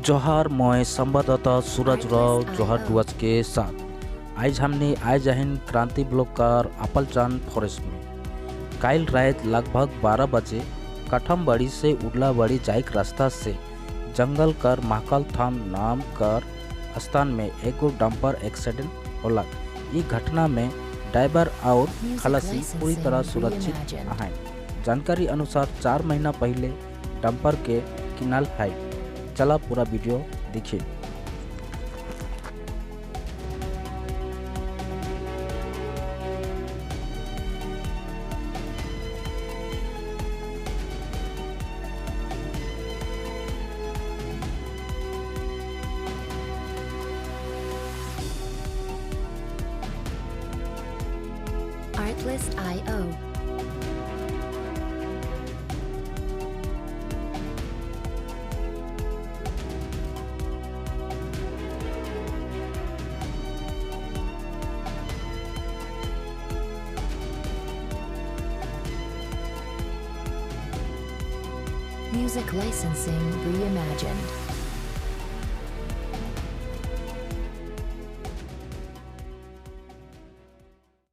जोहार मोय संवाददाता सूरज राव जोहार डुअस के साथ आज हमने आज अहिन क्रांति ब्लॉक कार अपलचांद फॉरेस्ट में काल रात लगभग 12 बजे कठमबाड़ी से उडलाबाड़ी जाइक रास्ता से जंगल कर महाकाल थाम नाम कर स्थान में एगो डंपर एक्सीडेंट होला। ई घटना में ड्राइवर और खलासी पूरी तरह सुरक्षित हैं। जानकारी अनुसार 4 महीना पहले डंपर के किनाल है। चला पूरा वीडियो देखिए। Artlist.io. Music licensing reimagined.